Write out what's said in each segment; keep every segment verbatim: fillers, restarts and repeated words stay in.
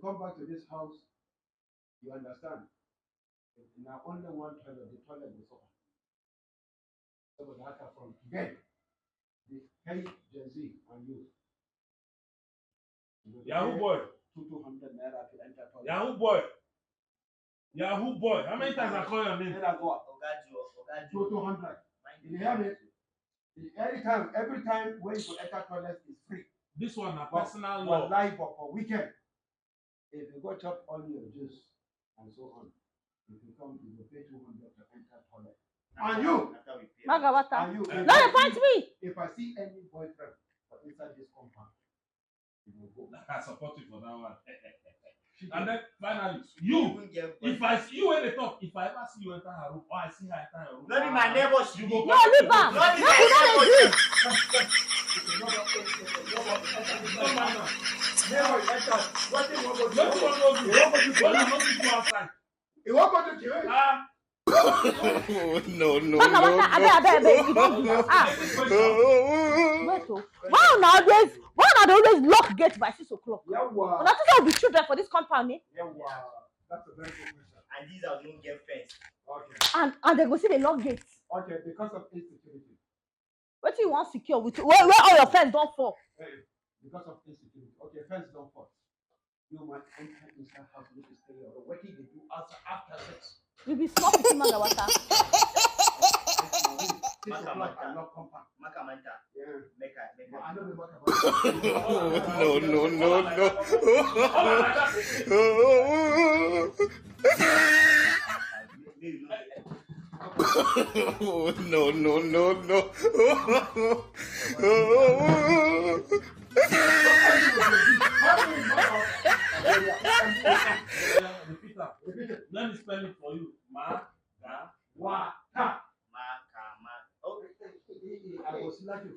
come back to this house, you understand? Na only one toilet, the toilet go suffer. Saboda haka from today, the hey Gen Z and you. Yahoo boy. Two two hundred naira to enter toilet. Yahoo boy. Yahoo boy. How many times I call your name? Naira go up. Oga Joe, Oga Two Joe. two hundred. Mind You hear me? Anytime, every time when you enter toilet is free. This one na But personal for law. life or for weekend, if you go chop all your juice and so on, if you come, you go pay two hundred to enter toilet. And you, After we pay. Magawata. And you, No, dey fight me. If I see any boyfriend for inside this compound, you will go. I support you for that one. And then finally, you. Even get If I see you when they talk, if I ever see you enter her room or I see her enter her room, No be my neighbor she you be. go No, leave am. No, Make you no dey gree. It's not my man. Never enter. What do you want to What do you do? want to do? You want to do What do you want to do outside? You want to do? Ah, No, no, Waka no, waka, no. abeg, abeg, abeg, you don do. Ah, any question? wait o. Why una always, why una dey always lock gate by six o'clock? Yawa. Una think say we be children for this compound, eh? Yawa. That's a very good question. And these are no get fence. Okay. And and dem go still dey lock gate. Okay, because of insecurity. Wetin you wan secure with where where all your fence don fall? Eh, because of insecurity. Okay, fence don't fall. You might enter inside house, make you stay your room. What did they do outside after sex? You be small pikin, Magawata. Six o'clock and not compound. Makamanta, Yeah. Make I, make But I. I don't know what about No, no, no, no. Make you know the No, no, no, no. Repeat am. Let me spell it for you. Ma, ga, Wa, ha. Makama. Oh, I was lucky.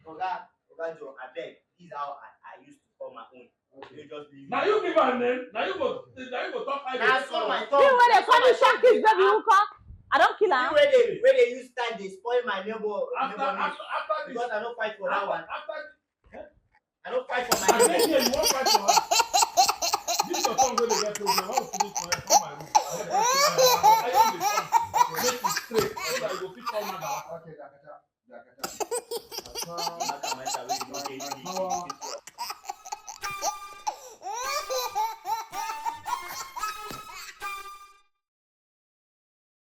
Oga, Oga Joe, abeg, this is how I, I used to call my own. You just leave. Now you give her name. Now you go. Now you go talk. Now so my You wey dey call me Shankies baby, who call? I don kill You am. wey dey wey dey use time dey spoil my neighbor After neighbor name after after this. Because I no fight for that one. After I no fight for I my dey neighbor. Here, you wan fight for her. This your tongue wey dey get problem. I wan finish for her. Come my room. I wan fight for her. I wan dey come. Make it straight so that you go fit come out. Okay, that